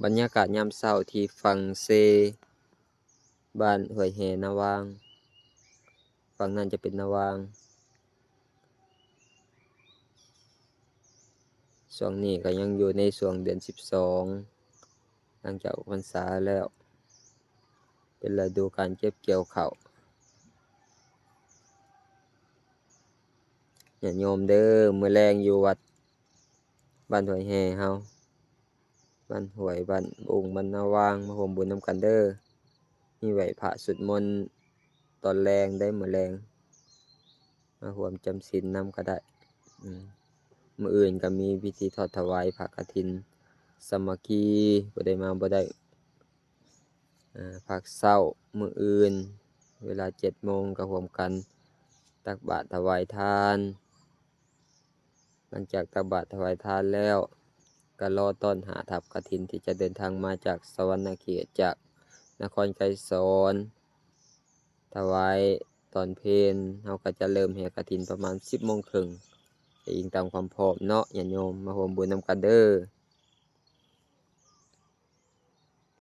ບັນຍາກາດຍາມເຊົ້າທີ່ຝັ່ງເຊ ບ້ານຫ້ວຍແຮ່ນາວາງ, ຝັ່ງນັ້ນຈະເປັນນາວາງ. ຊ່ວງນີ້ກໍຍັງຢູ່ໃນຊ່ວງເດືອນສິບສອງ ຫຼັງຈາກອອກພັນສາແລ້ວ ເປັນລະດູການເກັບກ່ຽວເຂົ້າ. ຍາດໂຍມເດີ ມື້ແລງຢູ່ວັດ ບ້ານຫ້ວຍແຮ່ເຮົາ ບ້ານຫ້ວຍ ບ້ານບຸງ ບ້ານນາວາງ ມາຮ່ວມບຸນນຳກັນເດີ. ມີໄຫວ້ພະສວດມົນຕອນແລງໄດ້ ມື້ແລງ ມາຮ່ວມຈຳສິນນຳກໍໄດ້. ອືມ ມື້ອື່ນກໍມີພິທີທອດຖວາຍພະກະຖິນສາມັກຄີ ຜູ້ໃດມາບໍ່ໄດ້. ອາ ພາກເຊົ້າມື້ອື່ນ ເວລາເຈັດໂມງ ກໍຮ່ວມກັນຕັກບາດຖວາຍທານ. ຫຼັງຈາກຕັກບາດຖວາຍທານແລ້ວ ກໍລໍຕ້ອນຫາທັບກະຖິນທີ່ຈະເດີນທາງມາຈາກສະຫວັນນະເຂດ ຈາກນະຄອນໄກສອນ. ຖວາຍຕອນເພນ ເຮົາກໍຈະເລີ່ມແຫ່ກະຖິນປະມານສິບໂມງເຄິ່ງ ກໍອີງຕາມຄວາມພ້ອມເນາະ ຍາດໂຍມ ມາຮ່ວມບຸນນຳກັນເດີ.